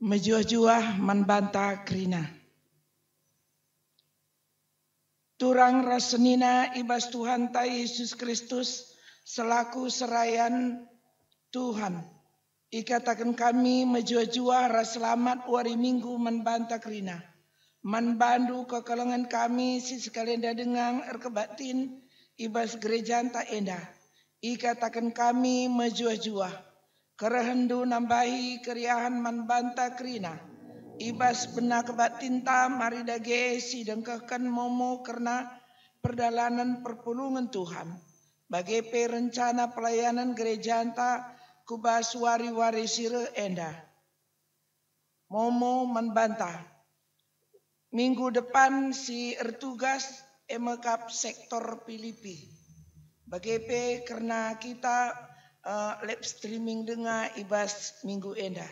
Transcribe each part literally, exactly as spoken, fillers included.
Mejuah-juah man banta kerina. Turang ras senina i bas Tuhanta Yesus Kristus selaku serayan Tuhan. Ikataken kami mejuah-juah ras selamat wari Minggu man banta kerina. Man bandu kekelengen kami si sekalenda denga erkebaktin i bas gerejanta enda. Ikataken kami mejuah-juah. Kerehenndu nambahi keriahen man banta kerina. I bas bena kebaktinta mari dage si dengkehken momo kerna perdalanen perpulungen Tuhan, bage pe rencana pelayanan gerejanta ku bas wari-wari si reh enda. Momo man banta. Minggu depan si ertugas e me kap sektor Pilipi. Bage pe kerna kita, eh, live streaming denga i bas minggu enda.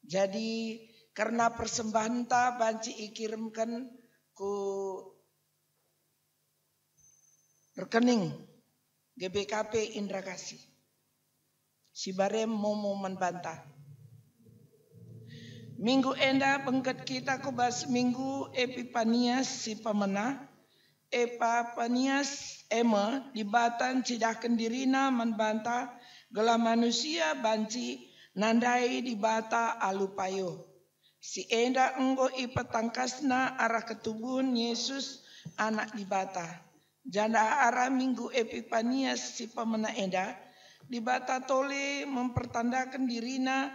Jadi, kerna persembahenta banci ikirimken ku rekening G B K P Indra Kasih. Si barem momo man banta. Minggu enda bengket kita ku bas Minggu Epipanias si pemena. Epipanias e me Dibata ncidahken diriNa man banta, gelah manusia banci nandai Dibata alu payo. Si enda enggo ipetangkasNa arah ketubuhen Yesus, Anak Dibata. Janah arah Minggu Epipanias si pemena enda, Dibata tole mempertandaken diriNa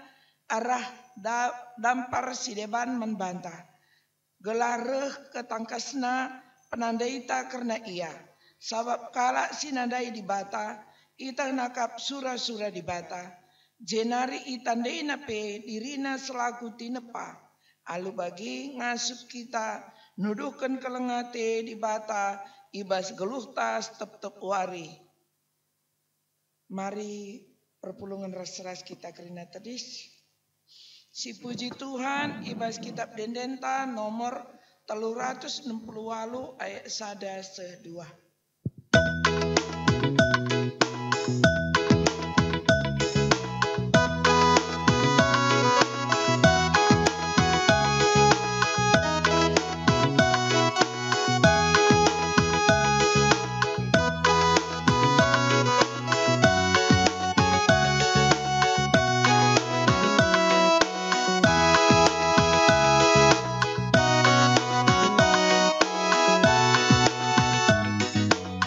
arah da-, dampar si deban man banta, gelah reh ketangkasNa penandaita kerna Ia. Sabap kalak si nandai Dibata, ietehna kap sura-sura Dibata, jenari itandaina pe diriNa selaku tinepa. Alu bagi ngasup kita nuduhken keleng ate Dibata i bas geluhta setep-tep wari. Mari perpulungen ras-ras kita kerina tedis. Sipuji Tuhan i bas Kitab Ende-endenta nomor telu ratus enam puluh walu ayat sada seh dua.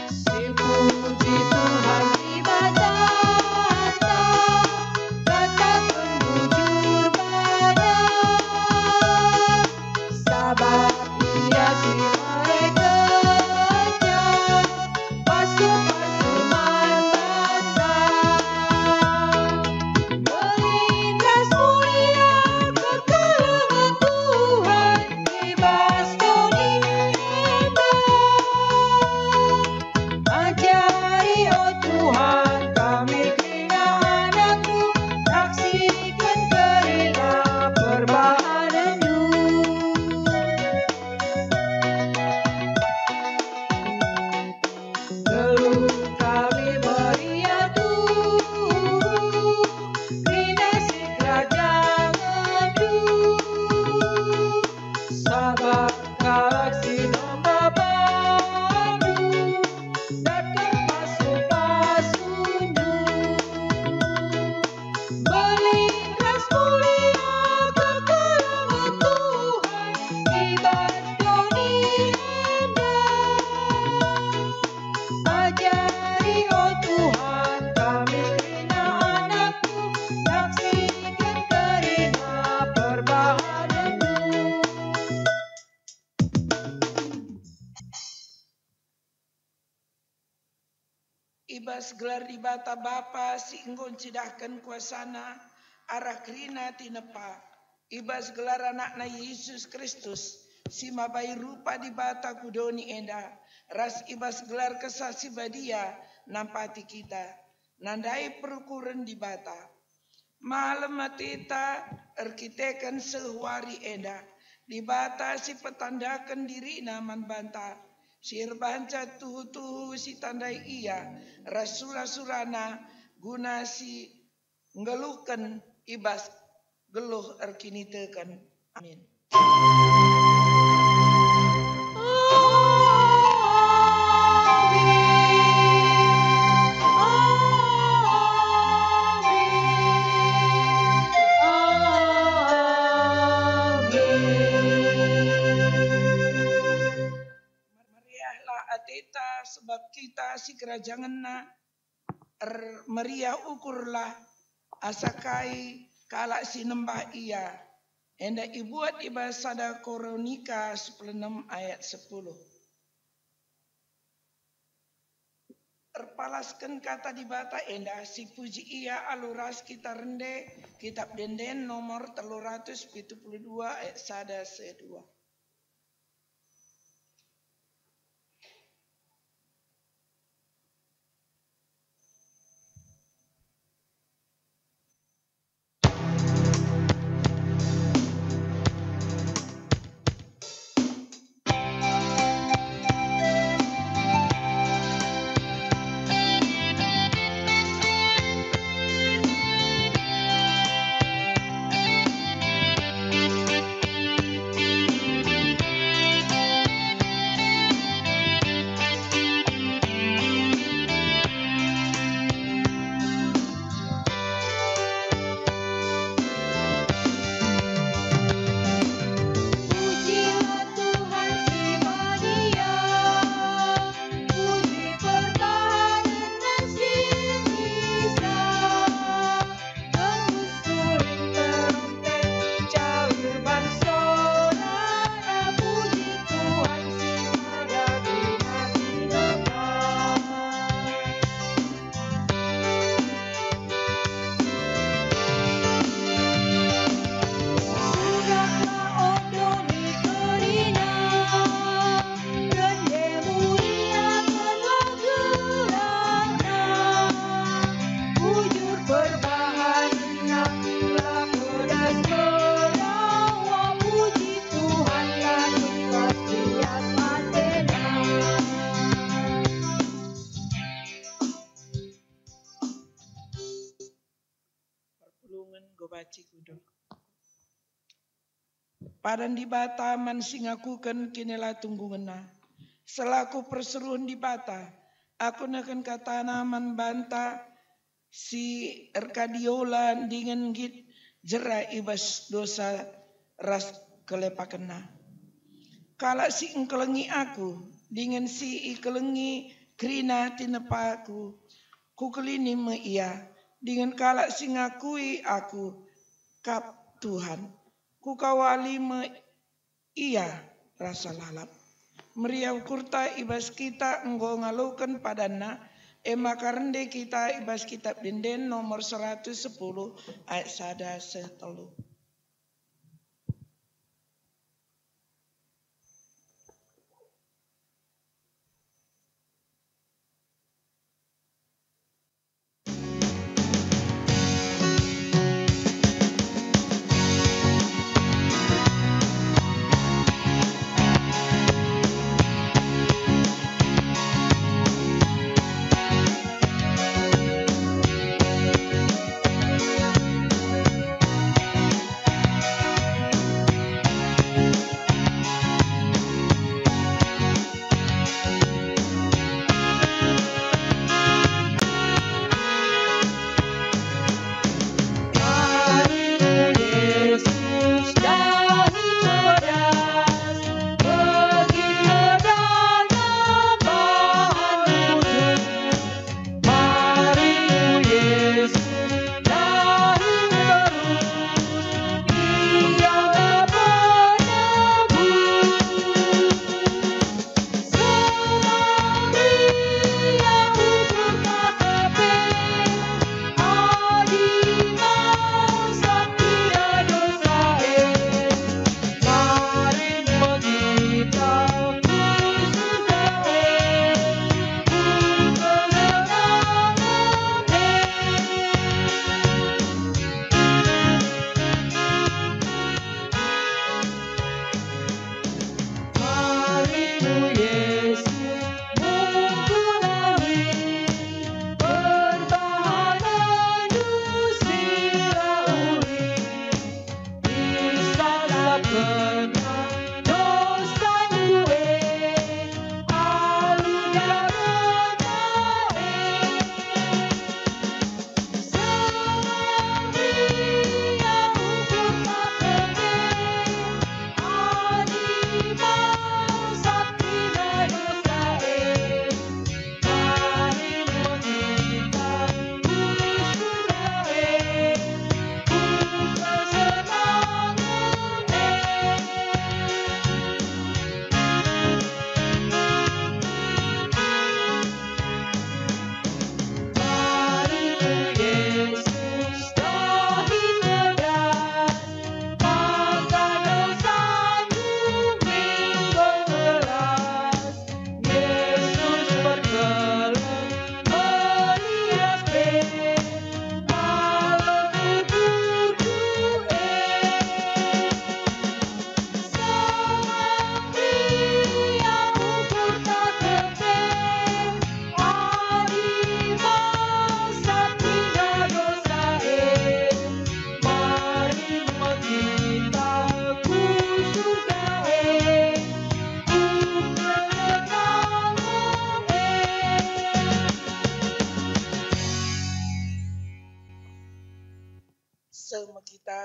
Sipuji Tuhan Dibatanta, kataken bujur badan. Sabap Ia si mereken pasu-pasu man banta. Berlin ras mulia kekelengen Tuhan i bas doni enda. Ajari, o Tuhan, kami kerina anakNdu, saksiken kerina perbahanenNdu. Geluh kami meriah tuhu, kerina si kerajangenNdu. Sabap kalak si nomba bandu, datken pasu-pasundu. Berlin ras mulia kekelengen Tuhan i bas doni enda. Ajari, o Tuhan, kami kerina anakNdu, saksiken kerina perbahanenNdu. I bas gelar Dibata Bapa si enggo ncidahken kuasaNa arah kerina tinepa, i bas gelar AnakNa Yesus Kristus, si mabai rupa Dibata ku doni enda, ras i bas gelar Kesah Si Badia nampati kita, nandai perukuren Dibata. Malem ateta erkiteken seh wari enda, Dibata si petandaken diriNa man banta, si erbahanca tuhu-tuhu si tandai ia ras sura-surana guna si nggeluhken i bas geluh erkiniteken. Amin. Meriahlah ateta, sebab kita sikerajangenNa. Er-, meriah ukurlah, asa kai kalak si nembah ia, enda ibuat i bas sada Koronika sepuluh enem ayat sepuluh. Erpalasken kata Dibata enda, sipuji ia alu ras kita rende, Kitab Ende-enden nomor telu ratus pitu puluh dua ayat sada seh dua. Pujilah Tuhan si badia, puji perbahanen si bisa. Tembus suling terumpet, caur ban sorana, puji Tuhan si mada guna si lepas. Sudahlah ondo ni kerina, rende muliakenlah gelarNa. Bujur perbahanenNa, la pedas merawa, puji Tuhan la lias-lias ateNa. Perpulungen enggo banci kundul. Padan Dibata man si ngakuken kinilatunggungenna. Selaku persuruhen Dibata, aku nehken katana man banta si erkadiola dingen nggit jera i bas dosa ras kelepakenna. Kalak si engkelengi aku, dingen si ikelengi kerina tinepaku, kukelini me ia, dingen kalak si ngakui aku kap Tuhan, kukawali me ia rasa lalap. Meriah ukurta i bas kita enggo ngaloken padanna, e maka rende kita i bas Kitab Ende-enden nomor seratus sepuluh ayat sada seh telu.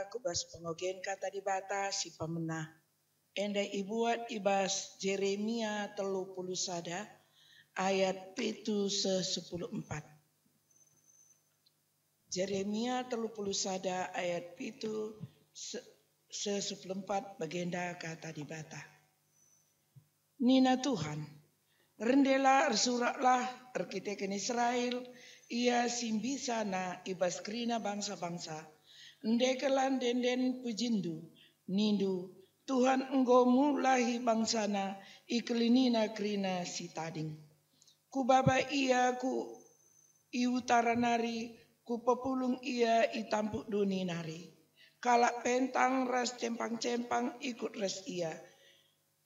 ku bas pengogen Kata Dibata si pemena. Enda ibuat i bas Jeremia telu puluh sada ayat pitu seh sepuluh empat. Jeremia telu puluh sada ayat pitu se-, seh sepuluh empat, bagenda Kata Dibata. Nina Tuhan, "Rendela, ersuraklah erkiteken Israel, ia si mbisana i bas kerina bangsa-bangsa. Endekenlah ende-enden pujinndu, nindu, 'Tuhan enggo mulahi bangsana, ikelenina kerina si tading.' Kubaba ia ku i utara nari, kupepulung ia i tampuk doni nari. Kalak pentang ras cempang-cempang ikut ras ia.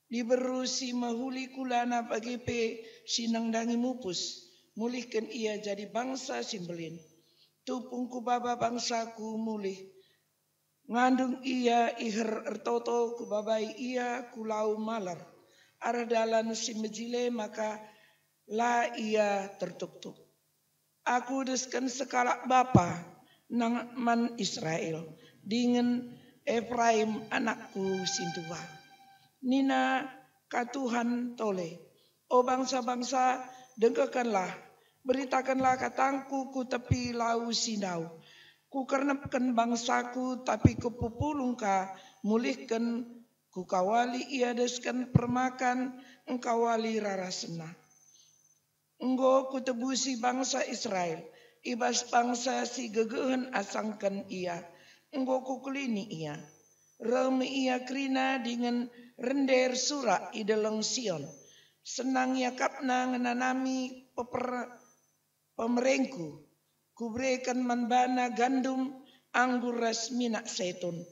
Diberu si mehuli kulana bage pe si nandangi mupus, mulihken ia jadi bangsa si mbelin. Tupung kubaba bangsaku mulih, ngandung ia iher ertoto, kubabai ia ku lau malar. Arah dalan si mejile maka la ia tertuktuk. Aku desken sekalak bapa nang man Israel, dingen Efraim anakku sintua." Nina ka Tuhan tole, "O bangsa-bangsa, dengkekenlah, beritakenlah katangku ku tepi lau si ndauh. Kukernepken bangsaku, tapi kupepulung ka, mulihken, kukawali ia desken permakan, engkawali rarasenna. Enggo kutebusi bangsa Israel, i bas bangsa si gegehen asangken ia, enggo kukelini ia. Reh me ia kerina dingen rende ersurak i deleng Sion. Senang iakapna ngenanami peper-, pemerengku. Kubereken man bana gandum, anggur ras minak saitun,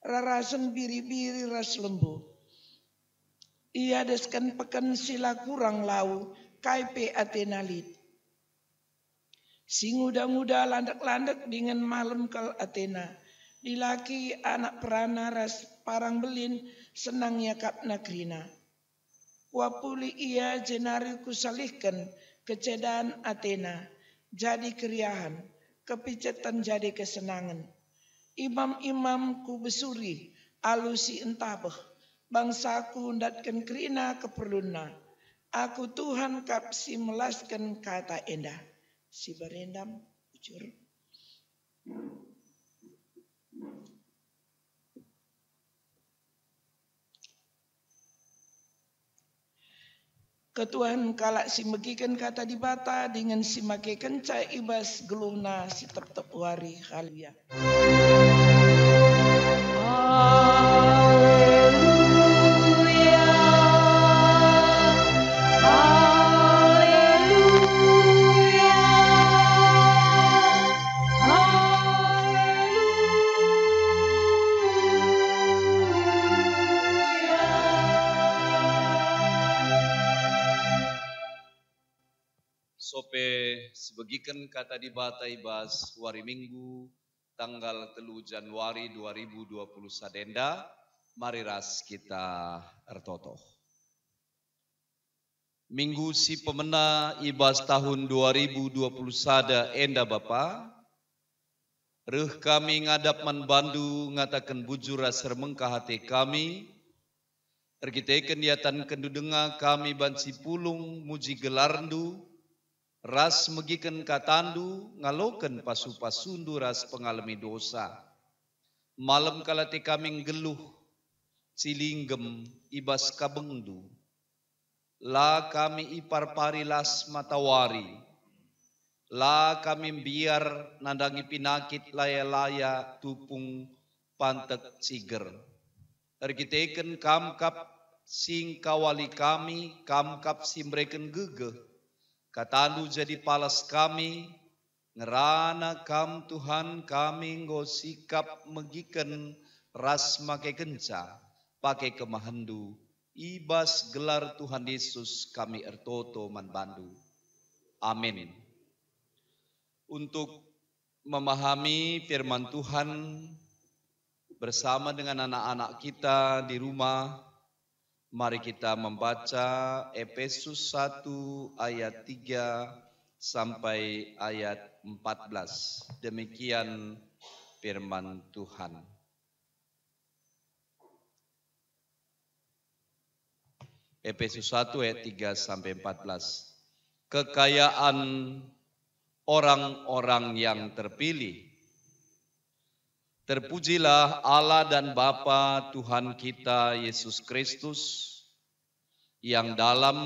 rarasen biri-biri ras lembu. Ia desken peken si la kurang lau, kai pe atena lit. Si nguda-nguda landek-landek dingen malem kal atena. Dilaki anak perana ras parang belin senang iakapna kerina. Kuapuli ia jenari kusalihken kecedan atena jadi keriahen, kepiceten jadi kesenangen. Imam-imam kubesuri alu si entabeh, bangsaku ndatken kerina keperlunna. Aku Tuhan kap si melasken kata enda." Si barendam bujur. Ketuahen kalak si megiken kata Dibata dingen si makekenca i bas geluhna si tep-tep wari. Haleluya. Haleluya. Haleluya. Sope sibegiken kata Dibata i bas wari Minggu, tanggal telu Januari dua ribu dua puluh sada enda, mari ras kita ertoto. Minggu si pemena i bas tahun dua ribu dua puluh sada enda, Bapa, reh kami ngadap man bandu ngataken bujur ras ermengkah ate kami, erkiteken iatankendu denga kami banci pulung muji gelarndu, ras megiken katandu ngaloken pasu-pasundu ras pengalemi dosa. Malem kal ate kami nggeluh, cilinggem i bas kabengndu. La kami iparpari las matawari, la kami mbiar nandangi pinakit laya-laya tupung pantek ciger. Erkiteken Kam kap si ngkawali kami, Kam kap si mereken gegeh. KataNdu jadi palas kami, ngerana Kam, Tuhan, kami enggo sikap megiken ras makekenca pake kemahenNdu. I bas gelar Tuhan Yesus kami ertoto man baNdu. Amin. Untuk memahami firman Tuhan bersama dengan anak-anak kita di rumah, mari kita membaca Efesus satu ayat tiga sampai ayat empat belas. Demikian firman Tuhan. Efesus satu ayat tiga sampai empat belas. Kekayaan orang-orang yang terpilih. Terpujilah Allah dan Bapa Tuhan kita Yesus Kristus, yang dalam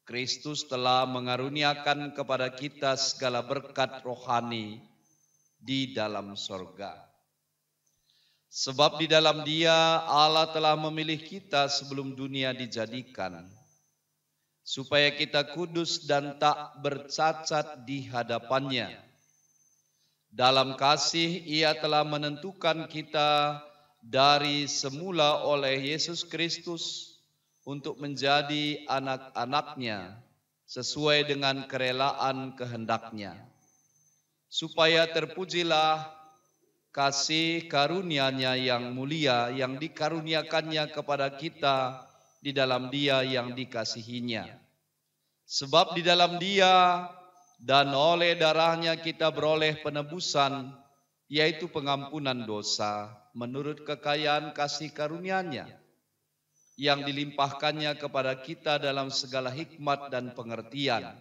Kristus telah mengaruniakan kepada kita segala berkat rohani di dalam sorga. Sebab di dalam Dia Allah telah memilih kita sebelum dunia dijadikan, supaya kita kudus dan tak bercacat di hadapan-Nya. Dalam kasih Ia telah menentukan kita dari semula oleh Yesus Kristus untuk menjadi anak-anak-Nya sesuai dengan kerelaan kehendak-Nya, supaya terpujilah kasih karunia-Nya yang mulia yang dikaruniakan-Nya kepada kita di dalam Dia yang dikasihi-Nya. Sebab di dalam Dia dan oleh darah-Nya kita beroleh penebusan, yaitu pengampunan dosa, menurut kekayaan kasih karunia-Nya yang dilimpahkan-Nya kepada kita dalam segala hikmat dan pengertian.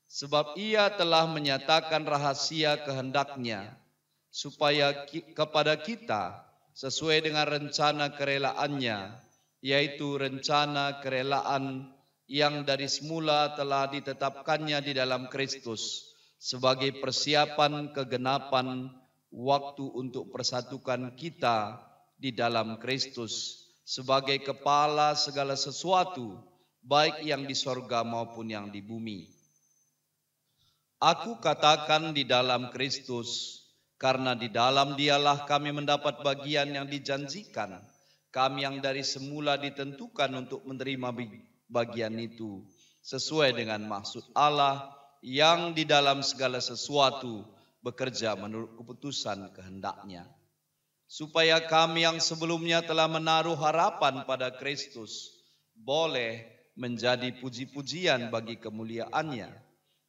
Sebab Ia telah menyatakan rahasia kehendak-Nya, supaya ki-, kepada kita, sesuai dengan rencana kerelaan-Nya, yaitu rencana kerelaan yang dari semula telah ditetapkan-Nya di dalam Kristus sebagai persiapan kegenapan waktu untuk persatukan kita di dalam Kristus sebagai kepala segala sesuatu, baik yang di sorga maupun yang di bumi. Aku katakan di dalam Kristus, karena di dalam Dialah kami mendapat bagian yang dijanjikan, kami yang dari semula ditentukan untuk menerima bi-, bagian itu, sesuai dengan maksud Allah yang di dalam segala sesuatu bekerja menurut keputusan kehendak-Nya. Supaya kami yang sebelumnya telah menaruh harapan pada Kristus boleh menjadi puji-pujian bagi kemuliaan-Nya.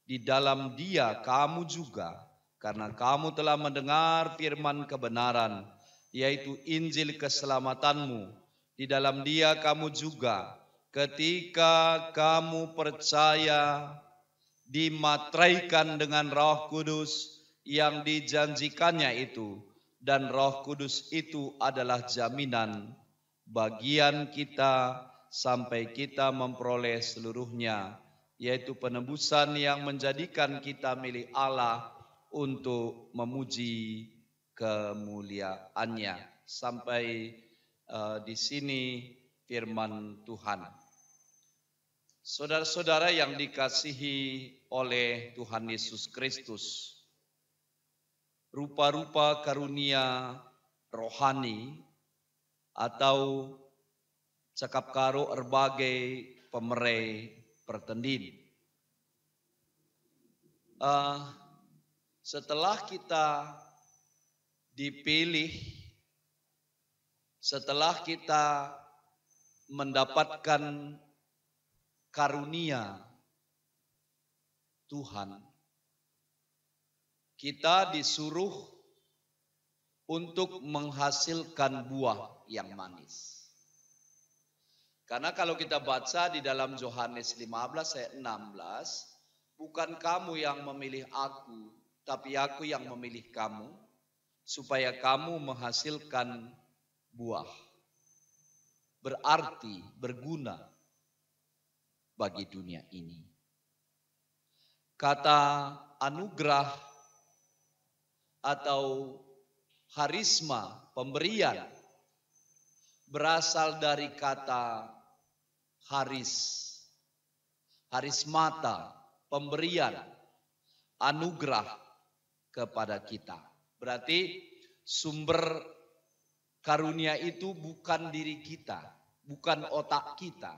Di dalam Dia kamu juga, karena kamu telah mendengar firman kebenaran, yaitu Injil keselamatanmu. Di dalam Dia kamu juga, ketika kamu percaya, dimateraikan dengan Roh Kudus yang dijanjikan-Nya itu, dan Roh Kudus itu adalah jaminan bagian kita sampai kita memperoleh seluruhnya, yaitu penebusan yang menjadikan kita milik Allah untuk memuji kemuliaan-Nya. Sampai, eh, di sini firman Tuhan. Saudara-saudara yang dikasihi oleh Tuhan Yesus Kristus, rupa-rupa karunia rohani atau cakap karo erbagai pemere pertendin. Eh, setelah kita dipilih, setelah kita mendapatkan karunia Tuhan, kita disuruh untuk menghasilkan buah yang manis. Karena kalau kita baca di dalam Yohanes lima belas ayat enam belas, "Bukan kamu yang memilih aku, tapi aku yang memilih kamu, supaya kamu menghasilkan buah, berarti, berguna bagi dunia ini." Kata anugerah atau harisma, pemberian, berasal dari kata haris, harismata, pemberian, anugerah kepada kita. Berarti sumber karunia itu bukan diri kita, bukan otak kita.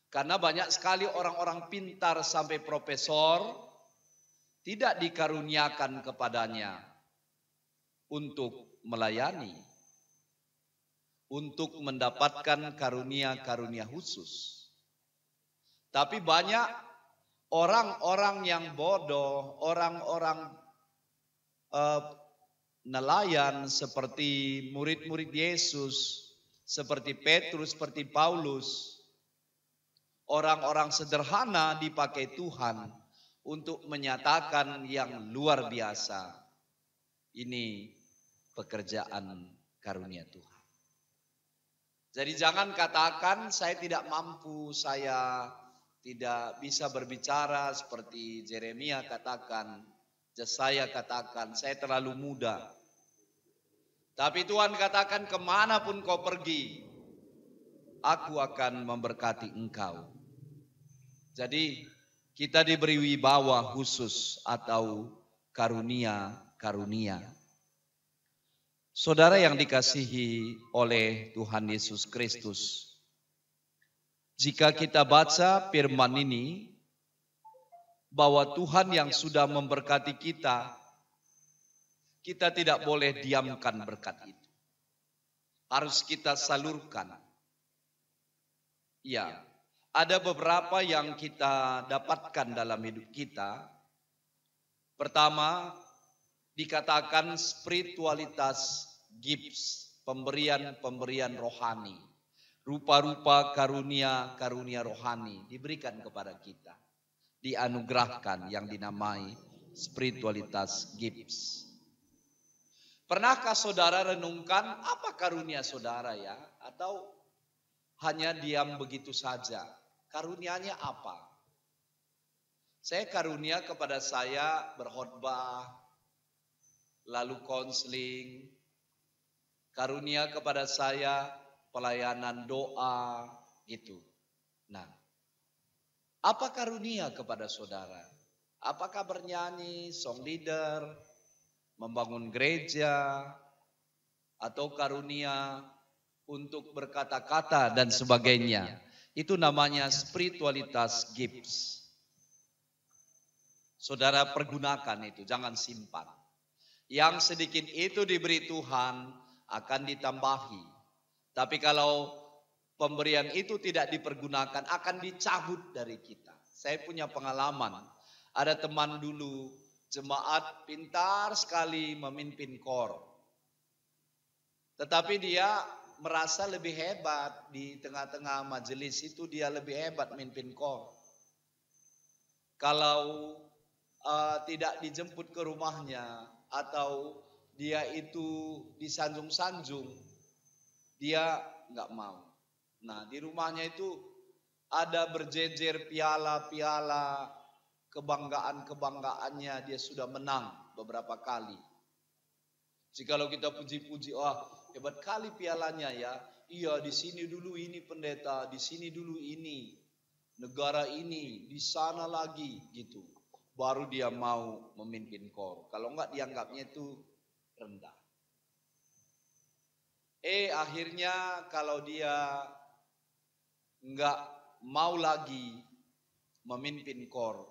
Karena banyak sekali orang-orang pintar sampai profesor tidak dikaruniakan kepadanya untuk melayani, untuk mendapatkan karunia-karunia khusus. Tapi banyak orang-orang yang bodoh, orang-orang, eh, nelayan seperti murid-murid Yesus, seperti Petrus, seperti Paulus, orang-orang sederhana dipakai Tuhan untuk menyatakan yang luar biasa. Ini pekerjaan karunia Tuhan. Jadi jangan katakan, "Saya tidak mampu, saya tidak bisa berbicara seperti Jeremia katakan, Jesaya katakan, saya terlalu muda." Tapi Tuhan katakan, "Kemanapun kau pergi, Aku akan memberkati engkau." Jadi, kita diberi wibawa khusus atau karunia-karunia. Saudara yang dikasihi oleh Tuhan Yesus Kristus, jika kita baca firman ini, bahwa Tuhan yang sudah memberkati kita, kita tidak boleh diamkan berkat itu. Harus kita salurkan. Ya, ada beberapa yang kita dapatkan dalam hidup kita. Pertama, dikatakan spiritualitas gifts, pemberian-pemberian rohani, rupa-rupa karunia-karunia rohani diberikan kepada kita, dianugerahkan yang dinamai spiritualitas gifts. Pernahkah saudara renungkan apa karunia saudara, ya? Atau hanya diam begitu saja? Karunianya apa? Saya karunia kepada saya berkhotbah, lalu konseling, karunia kepada saya pelayanan doa, gitu. Nah, apa karunia kepada saudara? Apakah bernyanyi, song leader, membangun gereja, atau karunia untuk berkata-kata dan sebagainya? Itu namanya spiritualitas gifts. Saudara pergunakan itu, jangan simpan. Yang sedikit itu diberi Tuhan akan ditambahi. Tapi kalau pemberian itu tidak dipergunakan, akan dicabut dari kita. Saya punya pengalaman. Ada teman dulu jemaat pintar sekali memimpin kor. Tetapi dia merasa lebih hebat di tengah-tengah majelis itu, dia lebih hebat mimpin kor. Kalau, eh, tidak dijemput ke rumahnya atau dia itu disanjung-sanjung, dia nggak mau. Nah, di rumahnya itu ada berjejer piala-piala kebanggaan-kebanggaannya, dia sudah menang beberapa kali. Jikalau kita puji-puji, "Wah, hebat kali pialanya ya. Iya, di sini dulu ini pendeta, di sini dulu ini, negara ini, di sana lagi," gitu. Baru dia mau memimpin kor. Kalau enggak, dianggapnya itu rendah. Eh, akhirnya kalau dia enggak mau lagi memimpin kor.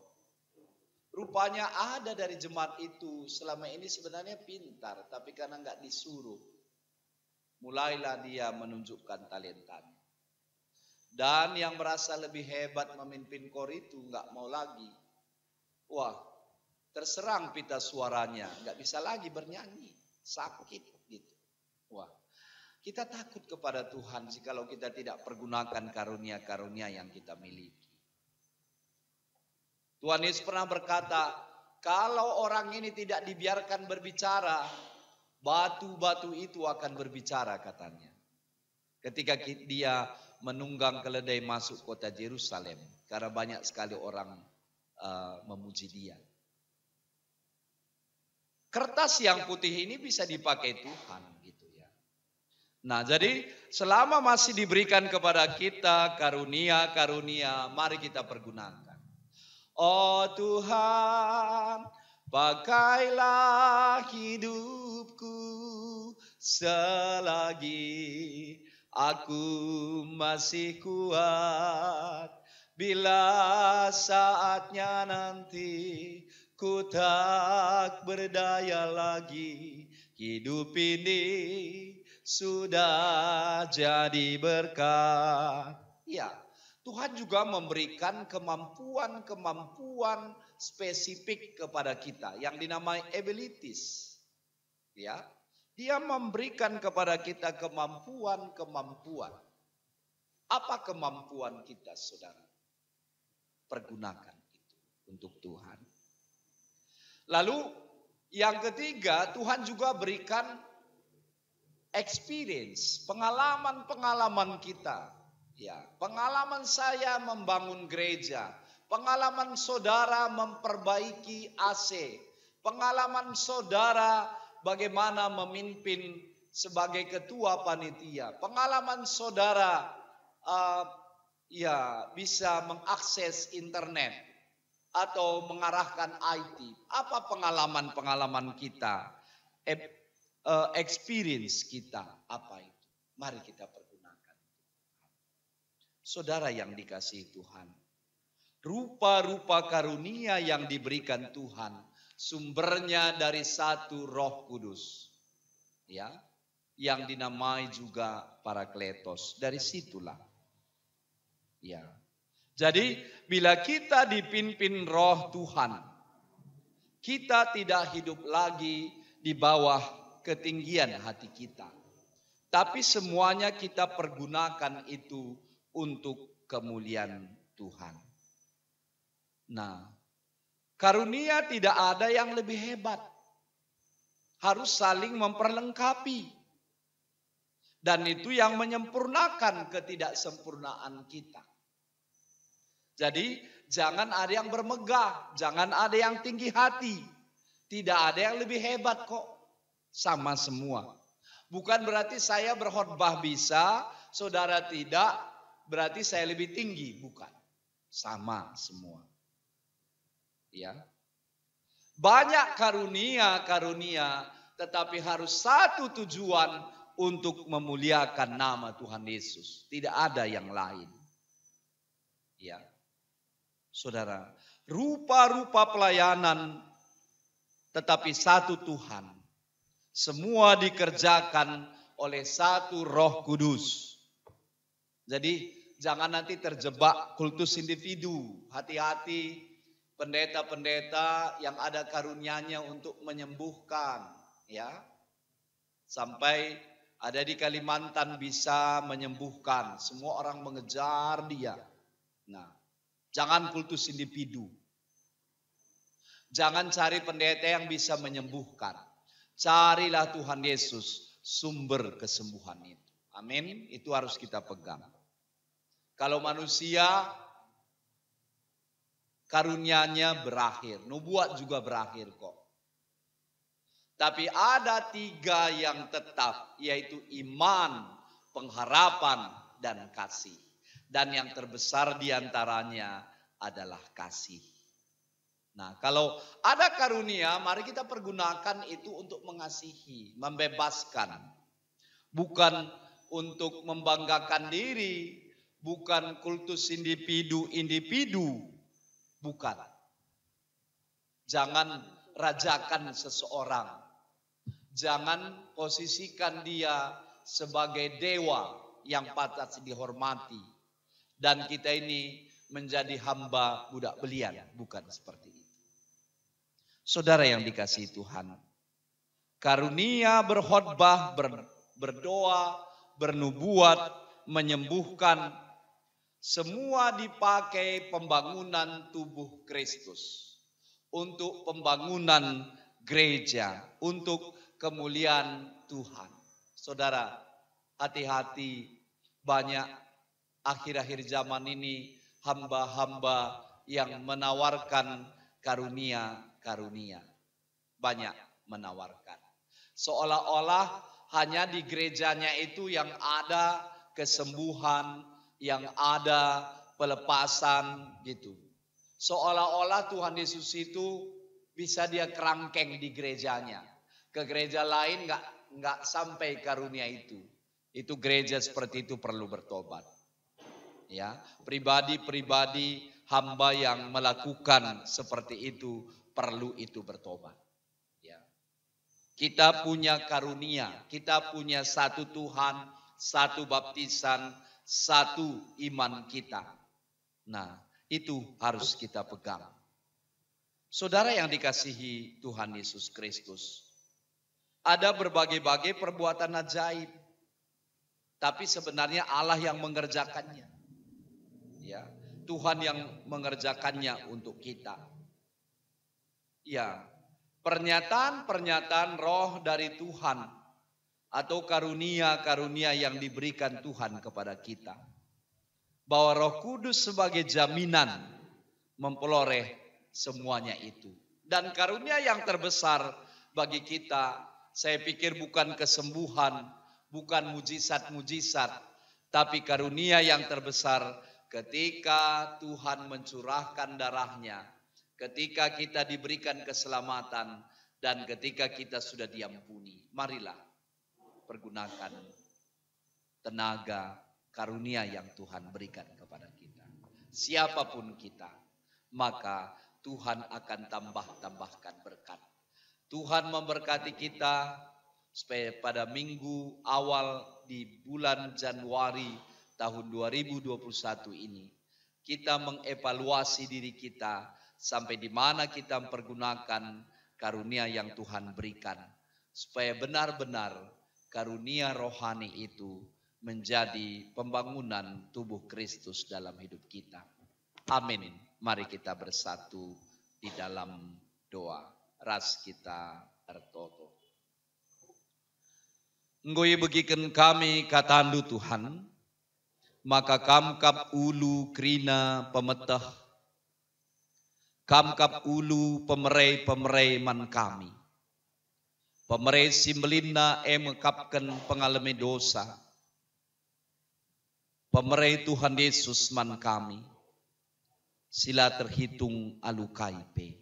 Rupanya ada dari jemaat itu selama ini sebenarnya pintar, tapi karena enggak disuruh, mulailah dia menunjukkan talentanya. Dan yang merasa lebih hebat memimpin kor itu enggak mau lagi. Wah, terserang pita suaranya, enggak bisa lagi bernyanyi, sakit gitu. Wah, kita takut kepada Tuhan jikalau kita tidak pergunakan karunia-karunia yang kita miliki. Tuhan Yesus pernah berkata, "Kalau orang ini tidak dibiarkan berbicara, batu-batu itu akan berbicara," katanya. Ketika ki-, dia menunggang keledai masuk kota Jerusalem, karena banyak sekali orang, eh, memuji dia. Kertas yang putih ini bisa dipakai Tuhan, gitu ya. Nah, jadi selama masih diberikan kepada kita karunia-karunia, mari kita pergunakan. Oh Tuhan, pakailah hidupku selagi aku masih kuat. Bila saatnya nanti ku tak berdaya lagi, hidup ini sudah jadi berkat. Ya, Tuhan juga memberikan kemampuan-kemampuan spesifik kepada kita yang dinamai abilities. Ya, Dia memberikan kepada kita kemampuan-kemampuan. Apa kemampuan kita, saudara? pergunakan itu untuk Tuhan. Lalu yang ketiga, Tuhan juga berikan experience, pengalaman-pengalaman kita. Ya, pengalaman saya membangun gereja, pengalaman saudara memperbaiki A C, pengalaman saudara bagaimana memimpin sebagai ketua panitia, pengalaman saudara, eh, ya, bisa mengakses internet atau mengarahkan I T. Apa pengalaman-pengalaman kita? Ep-, eh, experience kita apa itu? Mari kita pergunakan. Saudara yang dikasihi Tuhan, rupa-rupa karunia yang diberikan Tuhan sumbernya dari satu Roh Kudus. Ya, yang dinamai juga Parakletos. Dari situlah. Ya. Jadi, bila kita dipimpin Roh Tuhan, kita tidak hidup lagi di bawah ketinggian hati kita. Tapi semuanya kita pergunakan itu untuk kemuliaan Tuhan. Nah, karunia tidak ada yang lebih hebat. Harus saling memperlengkapi. Dan itu yang menyempurnakan ketidaksempurnaan kita. Jadi, jangan ada yang bermegah, jangan ada yang tinggi hati. Tidak ada yang lebih hebat kok. Sama semua. Bukan berarti saya berkhotbah bisa, saudara tidak, berarti saya lebih tinggi. Bukan. Sama semua. Ya. Banyak karunia-karunia, tetapi harus satu tujuan, untuk memuliakan nama Tuhan Yesus. Tidak ada yang lain. Ya. Saudara, rupa-rupa pelayanan, tetapi satu Tuhan. Semua dikerjakan oleh satu Roh Kudus. Jadi, jangan nanti terjebak kultus individu. Hati-hati, pendeta-pendeta yang ada karunianya untuk menyembuhkan, ya. Sampai ada di Kalimantan bisa menyembuhkan, semua orang mengejar dia. Nah, jangan kultus individu. Jangan cari pendeta yang bisa menyembuhkan. Carilah Tuhan Yesus, sumber kesembuhan itu. Amin. Itu harus kita pegang. Kalau manusia, karunianya berakhir, nubuat juga berakhir kok. Tapi ada tiga yang tetap, yaitu iman, pengharapan, dan kasih. Dan yang terbesar di antaranya adalah kasih. Nah, kalau ada karunia, mari kita pergunakan itu untuk mengasihi, membebaskan. Bukan untuk membanggakan diri, bukan kultus individu-individu, bukan. Jangan rajakan seseorang. Jangan posisikan dia sebagai dewa yang pantas dihormati. Dan kita ini menjadi hamba budak belian. Bukan seperti itu. Saudara yang dikasihi Tuhan, karunia berkhotbah, ber-, berdoa, bernubuat, menyembuhkan, semua dipakai pembangunan tubuh Kristus, untuk pembangunan gereja, untuk kemuliaan Tuhan. Saudara, hati-hati, banyak akhir-akhir zaman ini hamba-hamba yang menawarkan karunia-karunia. Banyak menawarkan. Seolah-olah hanya di gerejanya itu yang ada kesembuhan, yang ada pelepasan gitu. Seolah-olah Tuhan Yesus itu bisa dia kerangkeng di gerejanya. Ke gereja lain nggak, nggak sampai karunia itu. Itu gereja seperti itu perlu bertobat. Ya, pribadi-pribadi hamba yang melakukan seperti itu perlu itu bertobat. Ya. Kita punya karunia, kita punya satu Tuhan, satu baptisan, satu iman kita. Nah, itu harus kita pegang. Saudara yang dikasihi Tuhan Yesus Kristus, ada berbagai-bagai perbuatan ajaib, tapi sebenarnya Allah yang mengerjakannya. Ya, Tuhan yang mengerjakannya untuk kita. Ya, pernyataan-pernyataan roh dari Tuhan atau karunia-karunia yang diberikan Tuhan kepada kita. Bahwa Roh Kudus sebagai jaminan memperoleh semuanya itu. Dan karunia yang terbesar bagi kita, saya pikir bukan kesembuhan, bukan mujizat-mujizat, tapi karunia yang terbesar ketika Tuhan mencurahkan darahnya, ketika kita diberikan keselamatan, dan ketika kita sudah diampuni. Marilah pergunakan tenaga, karunia yang Tuhan berikan kepada kita. Siapapun kita, maka Tuhan akan tambah-tambahkan berkat. Tuhan memberkati kita supaya pada minggu awal di bulan Januari tahun dua ribu dua puluh satu ini, kita mengevaluasi diri kita sampai di mana kita mempergunakan karunia yang Tuhan berikan, supaya benar-benar karunia rohani itu menjadi pembangunan tubuh Kristus dalam hidup kita. Amin. Mari kita bersatu di dalam doa. Ras kita ertoto. Enggo ibegiken kami kataNdu, Tuhan, maka Kam kap ulu kerina pemeteh, Kam kap ulu pemere-pemere man kami. Pemere si mbelinna e mekapken pengalemi dosa. Pemere Tuhan Yesus man kami, si la terhitung alu kai pe.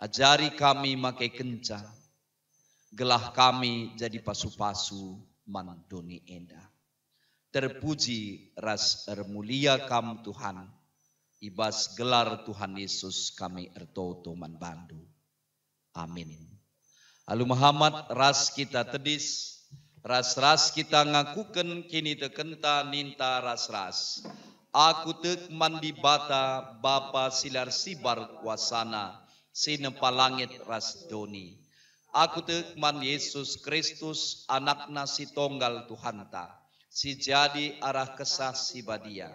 Ajari kami make kenca, gelah kami jadi pasu-pasu man doni enda. Terpuji ras ermulia Kam, Tuhan, i bas gelar Tuhan Yesus kami ertoto man baNdu. Amin. Alu mehamat ras kita tedis, ras-ras kita ngakuken kinitekenta ninta ras-ras. Aku tek man Dibata, Bapa si la ersibar kuasana, si nepa langit ras doni. Aku tek man Yesus Kristus, AnakNa si Tonggal Tuhanta, si jadi arah Kesah Si Badia,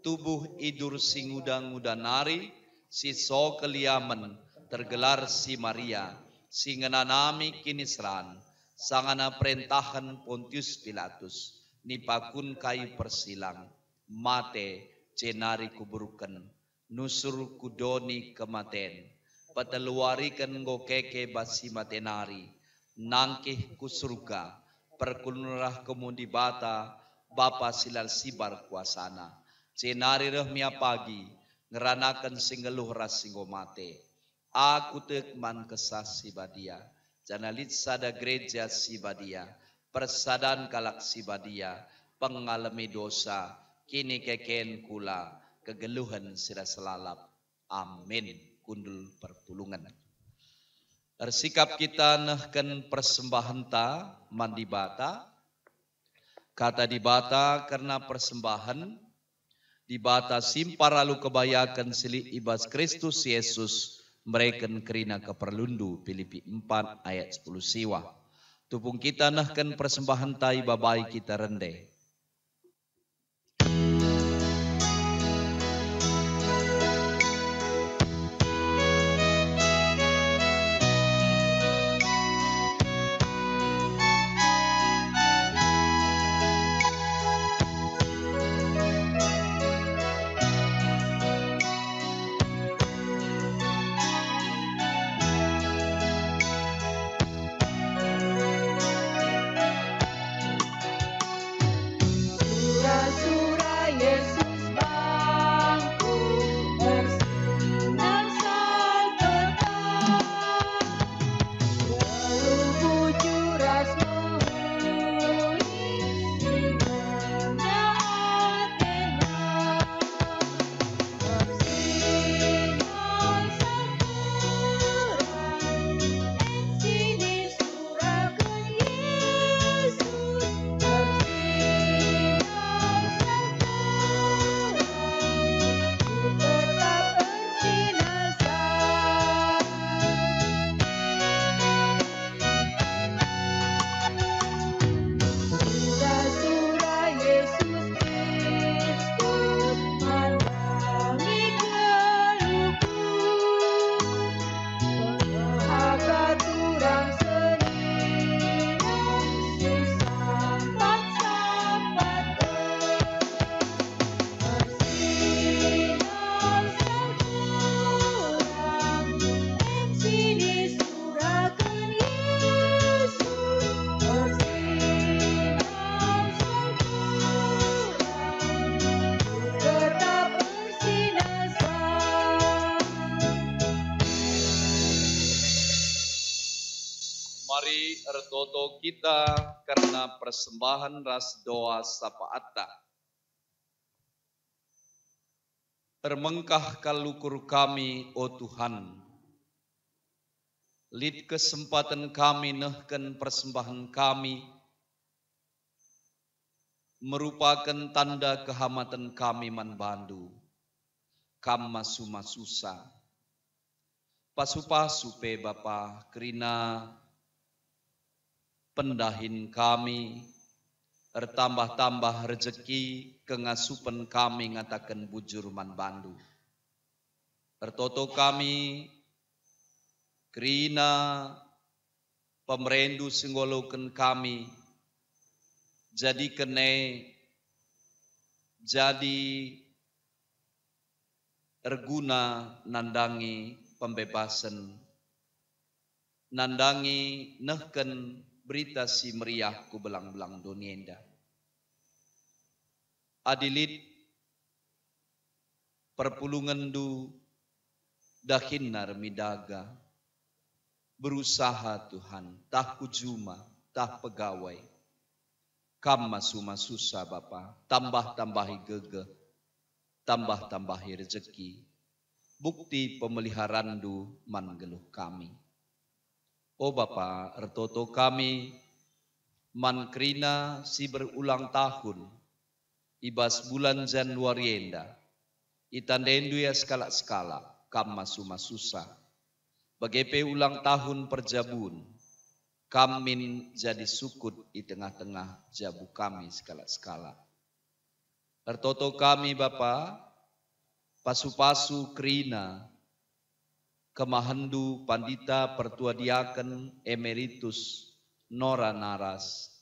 tubuh idur si nguda-nguda nari, si so keliamen, tergelar si Maria, si ngenanami kiniseran, sangana perentahen Pontius Pilatus, nipakun kayu persilang, mate, jenari kuburuken, nusur ku doni kematen, peteluariken enggo keke bas si mate nari, nangkih ku Surga, perkulngerah kemun Dibata, Bapa si la ersibar kuasana, jenari reh mia pagi, ngeranaken si nggeluh ras si enggo mate. Aku tek man Kesah Si Badia, janah lit sada gereja si badia, persadan kalak si badia, pengalemi dosa, kinikeken kula, kegeluhen si la selalap. Amin. Kundul perpulungen. Ersikap kita nehken persembahenta man Dibata. Kata Dibata kerna persembahen, Dibata simpar alu kebayaken si lit i bas Kristus Yesus mereken kerina keperlundu, Pilipi empat ayat sepuluh siwah. Tupung kita nehken persembahenta, ibabai kita rende. Ertoto kita kerna persembahen ras doa sapaatta. Ermengkah kal ukur kami, o Tuhan. Lit kesempaten kami nehken persembahen kami, merupaken tanda kehamaten kami man bandu. Kam masu-masusa. Pasu-pasu pe Bapa, kerina pendahin kami, ertambah-tambah rejeki kengasupen kami ngataken bujur man bandu. Ertoto kami kerina pemerendu si ngoloken kami, jadiken e jadi erguna nandangi pembebasen, nandangi nehken Berita Si Meriah ku belang-belang doni enda. Adi lit perpulungenndu dahinna ermidaga, berusaha Tuhan, tah ku juma, tah pegawai. Kam masu-masusa Bapa, tambah-tambahi gegeh, tambah-tambahi rejeki, bukti pemeliharanNdu man geluh kami. O Bapa, ertoto kami man kerina si berulang tahun i bas bulan Januari enda, itandaindu ia sekalak-sekalak, kam masu-masusa. Bage pe ulang tahun perjabun, kam min jadi sukut i tengah-tengah jabu kami sekalak-sekalak. Ertoto kami, Bapa, pasu-pasu kerina kemahenNdu Pandita Pertua Diaken Emeritus Nora Naras.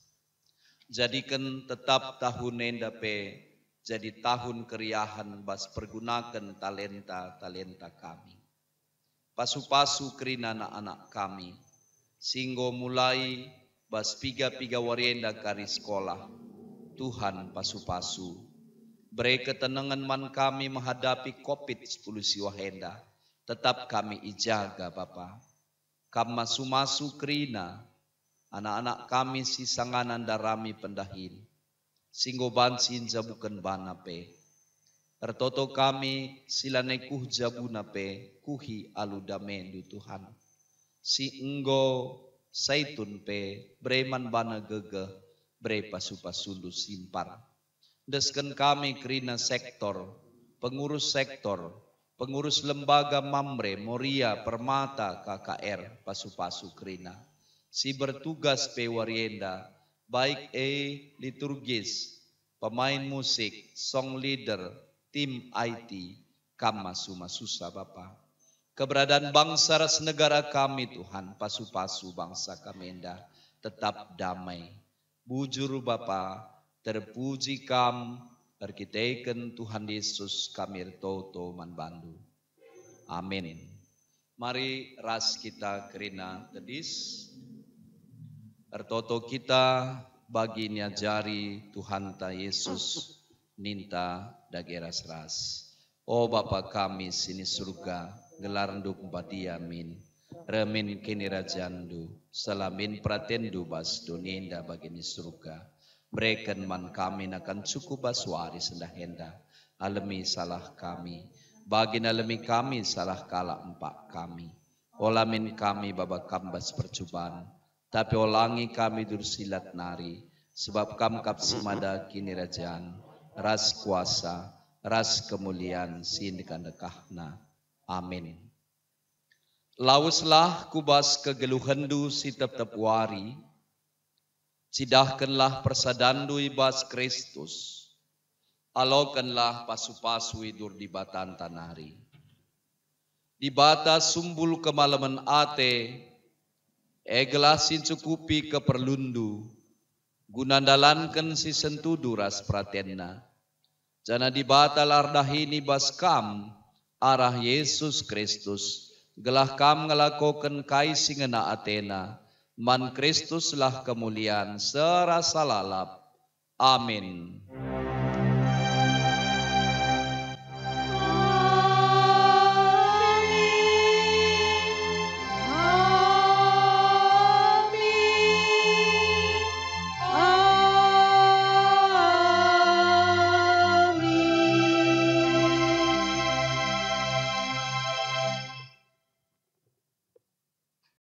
Jadiken tetap tahun enda pe jadi tahun keriahen bas pergunaken talenta-talenta kami. Pasu-pasu kerina anak-anak kami, si enggo mulai bas piga-piga wari enda kari sekolah. Tuhan, pasu-pasu. Bere ketenengen man kami menghadapi covid sepuluh siwah enda. Tetap kami ijaga, Bapa. Kam masu-masu kerina anak-anak kami si sangana ndarami pendahin, si enggo banci njabuken bana pe. Ertoto kami si lanai kuh jabuna pe kuhi alu damendu, Tuhan. Si enggo saitun pe bere man bana gegeh, bere pasu-pasundu simpar. Endesken kami kerina sektor, pengurus sektor, pengurus lembaga Mamre, Moria, Permata, K K R, pasu-pasu kerina si bertugas pe wari enda, baik e liturgis, pemain musik, song leader, tim I T, kam masu-masusa Bapa. Keberadaan bangsa ras negara kami, Tuhan, pasu-pasu bangsa kami enda tetap damai. Bujur Bapa, terpuji Kam, erkiteken Tuhan Yesus kami ertoto man bandu. Amin. Mari ras kita kerina tedis. Ertoto kita bagi niajari Tuhanta Yesus ninta dage ras-ras. O Bapa kami si ni Surga, gelarNdu mpadia min. Reh min kinirajanNdu, seh la min peratenNdu bas doni enda bagi ni Surga. Bereken man kami nakan cukup bas wari sendah enda. Alemi salah kami, bagi nalemi kami salah kalak empak kami. Ola min kami baba Kam bas percuban, tapi olangi kami dursilat nari, sebab Kam kap si mada kinirajan, ras kuasa, ras kemulian si ndekah-ndekahna. Amin. Laweslah ku bas kegeluhenndu si tep-tep wari, cidahkenlah persadanndu i bas Kristus, alokenlah pasu-pasu idur Dibatanta nari. Dibata sumbul kemalemen ate, e gelah si ncukupi keperlunndu, guna ndalanken si sentudu ras peratenNa. Janah Dibata la erdahin i bas kam arah Yesus Kristus, gelah kam ngelakoken kai si ngena ateNa. Man Kristuslah kemulian serasa lalap. Amin.